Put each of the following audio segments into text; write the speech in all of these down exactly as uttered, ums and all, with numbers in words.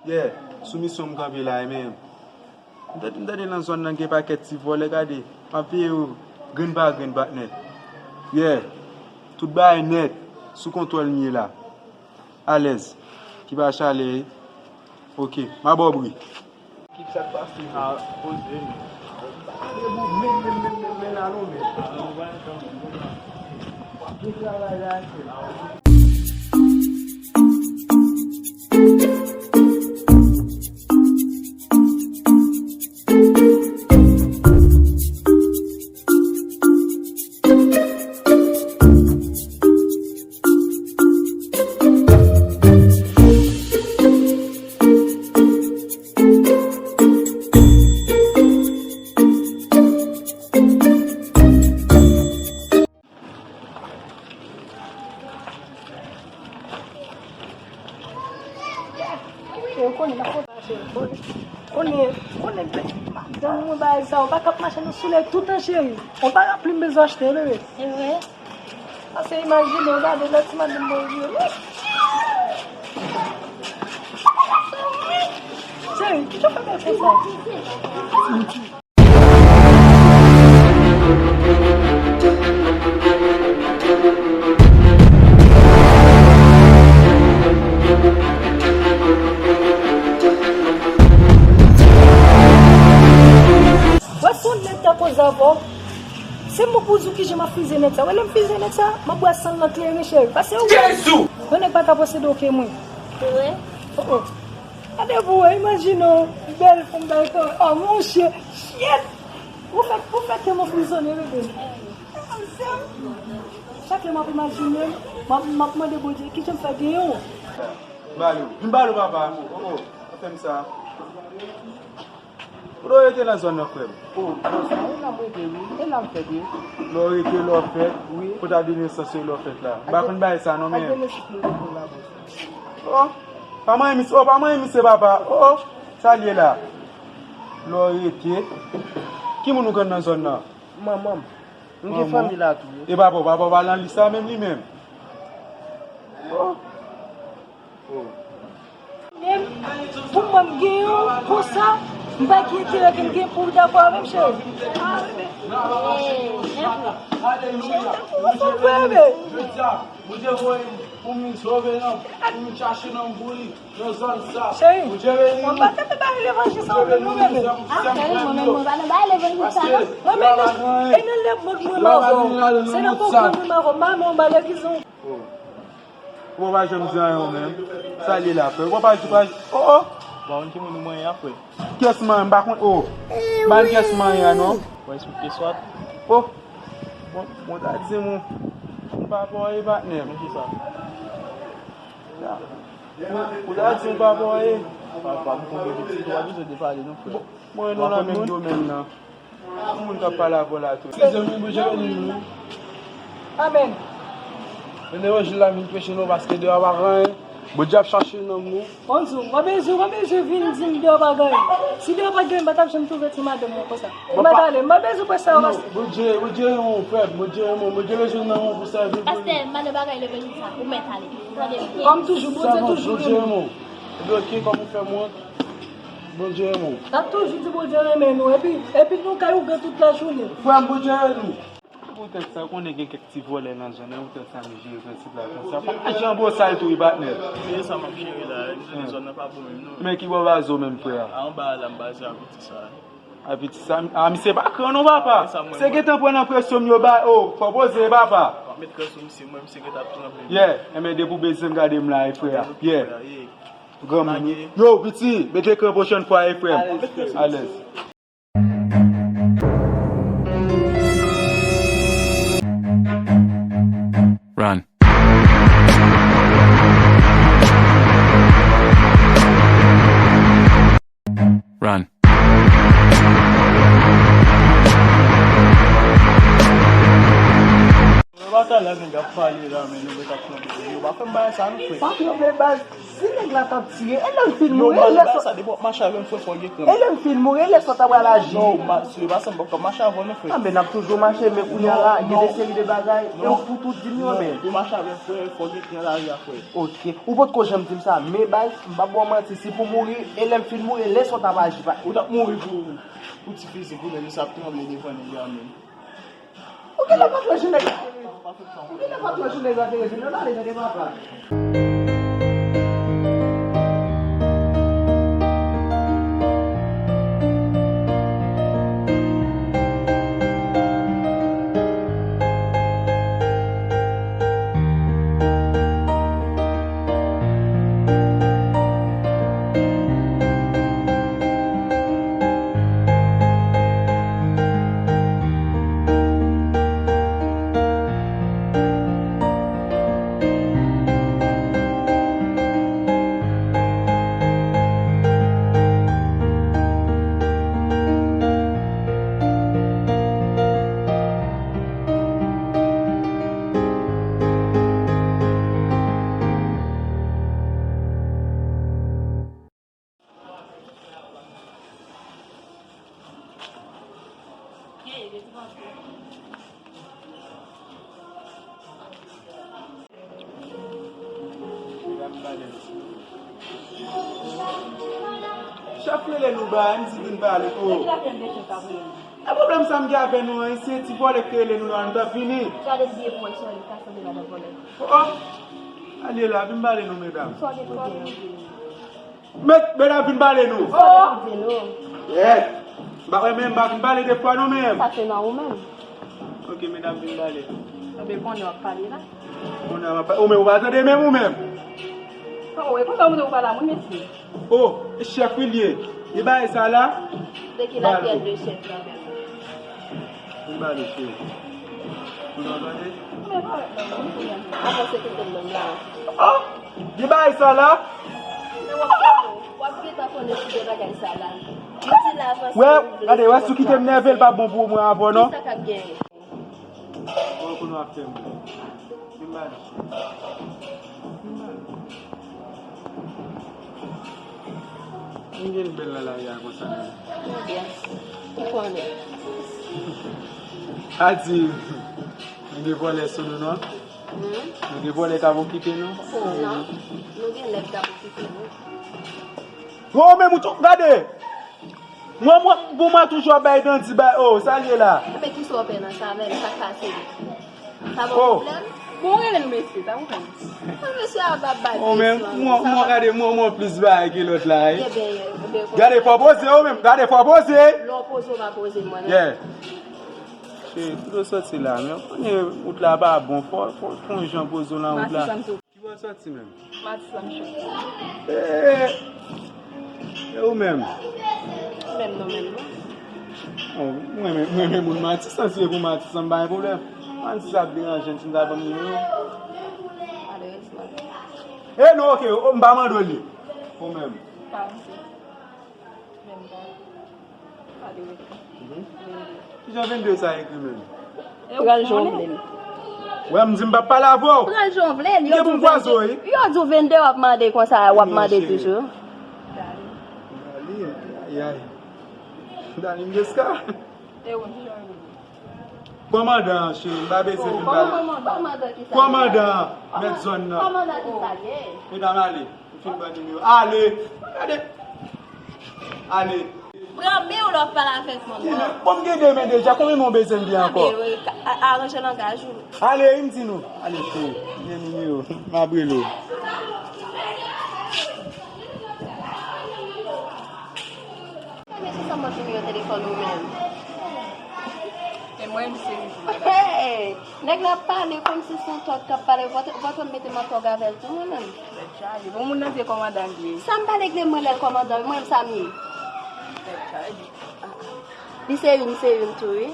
Yeah, sou misyon m kanpe la, men. M tande, m tande nan zòn nan gen pakèt ti vòlè, gade. M ap veye yo grenn pa grenn, patnè. Yeah, tout bagay nèt, sou kontwòl m ye la. Alèz. Ki pa chalè, wi. Ok, m a ba w bri. Ki sa k pase? A, poze, men. Men, men, men, men, men la non, men. W ap gen travay la, chè. Konnen, konnen, konnen, madanm mwen bagay sa, ou pa ka ap mache nan solèy toutan, cheri. Ou pa rapli m bezwen achte, bebe. Se vre? Pase imajine w gade lè ti madanm mwen rive. Cheri, ki jan w fè bèl konsa? Wè se yon nèg k ap koze avè w. Se mwen pou di w kijan m ap fize nèg sa. Wè lè m fize nèg sa, m ap bwè san l nan kleren, cheri. Pase ou wè. Jezi! Yon nèg pa ka posede w ke mwen. Se vre? Oh, oh. Gade pou wè, imajine w, bèl fanm bay kò. Oh, monchè, shit! Ou fè, ou fè kè m anfrizone, bebe. Chak lè m ap imajine, m ap, m ap mande Bondye, kijan m fè genyen w? Balo, vin balo, papa. Oh, oh, pa fè m sa. Kote w rete nan zòn nan, frè m? Oh, nan sa, e la m rete, wi. E la m fèt, wi. Lè w rete, lè w fèt? Wi. Kote w te nesans, lè w fèt la? M pa konn bagay sa, non, men. Oh, pa manyen misye, oh, pa manyen misye, papa. Oh, oh, sa l ye la? Lè w rete, ki moun ou konn nan zòn nan? Manman m. M gen fanmi la tou, wi. E papa w, papa w pa nan lis la menm li menm? Oh. Oh. Menm, pou mwen, m gen yon konsa, m pa gen enterè ke m gen pou w dakò avè m, cheri. Ah, bebe. Alelouya. Jodi a, Bondye voye m pou m vin sove nanm, pou m vin chache nanm pou li. Cheri, mwen pa t ap bay levanjil sa ou menm non, bebe. Ah, cheri, mwen menm mwen pa nan bay levanjil sa non. Mwen menm, e nan lè mwen mwen m avè w. Se nan konprann mwen m avè w. Mwen pa nan legliz non. Ou pa janm di anyen ou menm. Sa l ye la, frè? Ou pa di pa. Oh, oh. Ou pa konn ki moun ou manyen a, frè? Kiyès manyen? M pa konn. Oh. M pa konn kiyès manyen a non. Ou respekte swat. Oh. Bon, bon, ta di m ou, ou pa pa w ye, patnè m. Nan kisa? Ou ta di m papa w ye. Papa m konn pitit ou pa bezwen te pale non, frè. Mwen non nan menm domèn nan. Ki moun k ap pale avè w la tou? Eskize m, Bondye beni nou. Amèn. Men levanjil la vin preche nou paske deyò pa gen anyen. Bondye ap chache nanm nou. Bonjou, mwen bezwen, mwen bezwen vin di m deyò pa gen anyen. Si deyò pa t gen anyen, m pa t ap janm twouve ti madanm mwen konsa. Mwen pa t ale, mwen bezwen pran sa yo pase. Bondye, Bondye renmen w, frè m. Bondye renmen w. Bondye bezwen nanm ou pou sèvi pou li. Pastè, mande bagay levanjil sa, ou mèt ale. Tande byen. Kòm toujou, Bondye toujou renmen w. Bondye renmen w. Epi oke, kòm ou fè m wont, Bondye renmen w. N ap toujou di Bondye renmen nou. Epi, epi nou kay ougan tout lajounen. Frè m, Bondye renmen w. Poutèt sa, ou konnen gen kèk ti vòlè nan zòn nan, poutèt sa nou jere prensip la konsa. Pa janm bosal tou wi, patnè. Se sa m ap jere la, m tande zòn nan pa bon menm non. Men ki bò w baze w menm, frè a? A, anba a la m baze a, piti sa. A, piti sa, a, misye pa kran non, papa. Se gentan pran nan presyon m yo ba, o, fò poze, papa. W ap met kran sou misye, mwen, misye gentan ap tranble. Yeah, enben depi w bezwen m, gade m la, wi, frè a. Yeah. Granmoun, wi. Yo, piti, mete kran pwochèn fwa, wi, frè m. Alèz. Run. Run. Talè nèg ap pale la, men nou mèt ap tranble. Yo pa fè m bagay sa non, frè. Pa tranble, baz. Si nèg la t ap tire, e lè l fin mouri, e lè sa depi w ap mache avè m, frè, fò w gen kran. E lè l fin mouri, e lè sa w ta pral aji? Non, ma, se pa sa, m p ap mache avè w non, frè. Anben, n ap toujou mache, men kounye a la, gen de seri de bagay, e w pou tout di m yo, men. Pou mache avè m, frè, fò w gen kran lari a, frè. Ok. Ou potko janm di m sa, men baz, m p ap ba w manti, si pou mouri, e lè m fin mouri, e lè sa w ta pral aji, pa. Ou t ap mouri pou, pou ti fizik ou, men nou sa ap tranble devan nèg la, men. Ou genlè pa t wè jan nèg la te rele. Ou genlè pa t wè jan nèg la te rele. Lè w ale tande papa. Chak rele nou ba, m di vin pale, o. E pwoblèm sa m gen avè nou an, se ti vòlè k te rele nou la, nou t ap vini. Gade vye pwen sou li, ka sanble madan vòlè. O, o. Ale la, vin pale nou, medam. Met, medam, vin pale nou. O! Yeah. M pa wè menm, m pa vin pale de fwa non menm. Sa se nan ou menm. Ok, medam, vin pale. Anben, konnen w ap pale la. Konnen w ap pale. Ou menm, ou pa tande menm ou menm. O, e konsa ou montre ou pa la moun, mesye. O, e chèf wi l ye. E bagay sa la. De ki la pyèd de chèf la menm. Vin pale, cheri. Ou nan tande? Men pa wè non, moun pou yon. Avanse kite l nan la. O! Gen bagay sa la? Men w ap konnen, w ap gentan konnen si gen bagay sa la. Li di l avanse. Wè, gade, wè si w kite m nève, l pa bon pou mwen avè w non. Kisa k ap genyen? Bon, konnen w ap fè m. Vin ba li. Vin ba li. Moun gen bèl nan lari a konsa menm. Byen. Ou konnen. A di, nou gen vòlè sou nou non. Hmm? Nou gen vòlè k ap okipe nou. Oh, non. Nou gen nèg k ap okipe nou. Yo, men mouton, gade! Mwen, mwen, pou mwen toujou ap bay dandi, bay, o, sa l ye la? Enben, kisa w pè nan sa menm, sa k pase? Sa ba w pwoblèm? Bon, rele nou mesye, sa ou fè? Bon, mesye a ap bay presyon. O, men, mwen, mwen gade, mwen, mwen plis bay ke lòt la, wi. Enben, enben, gade, fò poze, o, menm, gade, fò poze. Lè w poze, w pa poze, mwen menm. Yeah. Cheri, kote w sòti la, men w konnen wout la pa bon, fò, fò, fò yon jan poze w nan wout la. Ki bò w sòti menm? Matis la, m chante. E, e ou menm? Menm non, menm non. Bon, mwen, mwen, mwen, mwen, moun Matis la, si se pou Matis la, m pa gen pwoblèm. Matis ap deranje m, si m ta ban m nimewo. Malerezman. E non, ok, o, m pa mande w li. Ou menm. Pa, m se. Menm pa. Mhm. Kijan vennde sa ekri menm? Pran l jan w vle l. Wè, m di m p ap pale avè w. Pran l jan w vle l. Yo di w vennde, yo di w vennde, w ap mande konsa, w ap mande toujou. Dani, ay, ay. Dani, m deska. E ou, kijan w vle l? Kòmandan an, cheri, m pa bezwen vin pale. Kòmandan, kòmandan ki sa? Kòmandan an, mèt zòn nan. Kòmandan ki sa ye? Medam, ale. M fin ban nimewo. Ale! Gade! Ale! Pran men w lè w ap pale avèk moun nan. Bon, m gen de men deja. Konbyen men w bezwen m gen ankò? Anben, a-, aranje langaj ou. Ale, wi, m di nou. Ale, cheri. M gen nimewo. M ap rele w. Mesye, sa m ap nimewo telefòn ou menm? E mwen, m sezi tou, madanm. Hey! Nèg la ap pale kòmsi se yon tòg k ap pale. Vòt, vòt mete m an tòg avè l tou, mwen menm. Tèt chaje. Bon, moun nan se kòmandan l ye. Sa m pa regle mwen lè l kòmandan, mwen menm sa m ye. Tèt chaje. Li se youn, se youn tou, wi.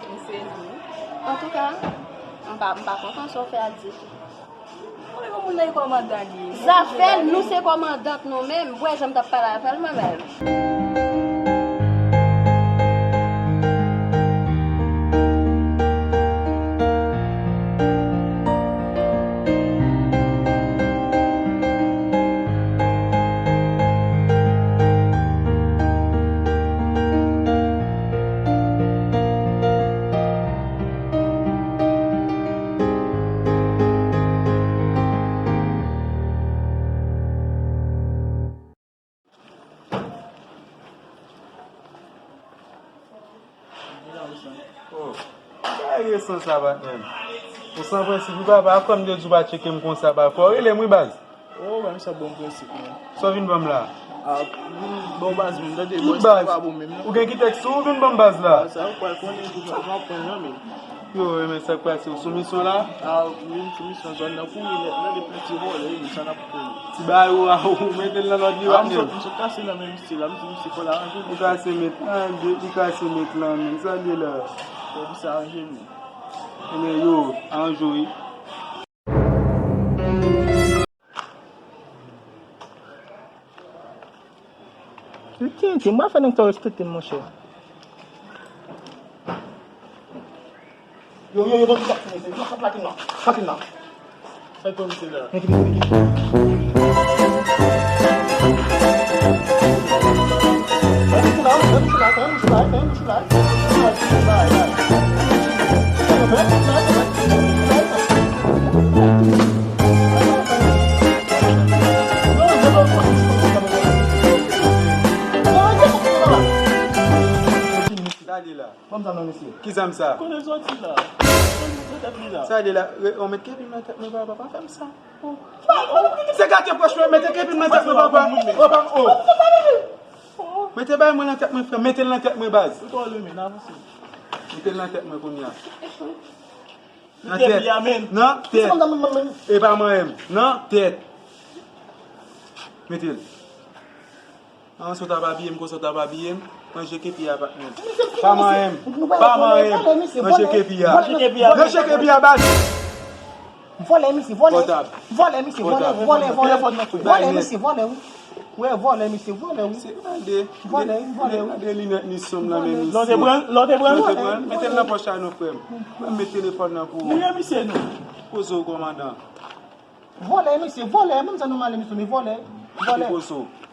Li se youn. Antouka, m pa, m pa kontan sa w fè a ditou. Mwen, yon moun nan e kòmandan li ye. Zafè l, nou se kòmandant nou menm. M wè jan m t ap pale avè l mwen menm. San sa, patnè. Ou san prensip, wi, papa. Kòm de di w pa tcheke m konsa, pa fò rele m, wi, baz. Oh, men sa bon prensip, men. Sa w vin ban m la? Ah, vin bon baz, men tande, bòs pa bon menm, non. Ou gen ki tèks ou vin ban m baz la? Ah, sa, ou pral konnen, ou pral pran nan men. Yo, men sa k pase, ou sou misyon la? Ah, wi, m sou misyon, zòn nan kouri nèt, nan de piti vòlè, wi, men sa n ap kouri. Ti bagay ou a, ou mete l nan lòd li, ah, m patnè. Sot, m sot kase nan men misye la, m di misye fò l aranje. Ou kase met, ah, de, li kase met lan, men sa li la. Fò misye aranje men. Ebyen, yo, aranje w, wi. Li tintin, mwen fè nèg sa respekte m, monchè. Yo, yo, yo, yo, yo, yo, yo, plake m nan, plake m nan. Sa k pran misye la? Men ki, men ki, men ki. Sa li la. Ban m zam nan, mesye. Ki zam sa? Kote l soti la? Kote l soti la? Sa li la? Re-, on met kepi nan tèt mwen, papa, pa fè m sa. Oh. Se gate pwòch mwen, mete kepi nan tèt mwen, papa. Oh, papa, oh. Mete bay mwen nan tèt mwen, frè. Mete l nan tèt mwen, baz. Mete l nan tèt mwen kounye a. Nan tèt. Nan tèt. E pa manyen m. Nan tèt. Mete l. An, si w ta pa biye m konsa, w ta pa biye m. Manje kepi a, patnè. Pa manyen m. Pa manyen m. Manje kepi a. Manje kepi a, baz. Vòlè, misye, vòlè. Pòtab. Vòlè, misye, vòlè, vòlè, vòlè, vòlè. Vòlè, misye, vòlè, wi. Wi, vòlè, misye, vòlè, wi. Se gade. Vòlè, wi, vòlè, wi. Gade linèt misye m nan men misye. Lòt e pran, lòt e pran. Lòt e pran. Mete l nan pòch la non, frè m. Mwen m met telefòn nan pou ou. Li gen misye non. Poze w, kòmandan. Vòlè, misye, vòlè. Menm jan nou male misye, men vòlè. Vòlè. Poze w.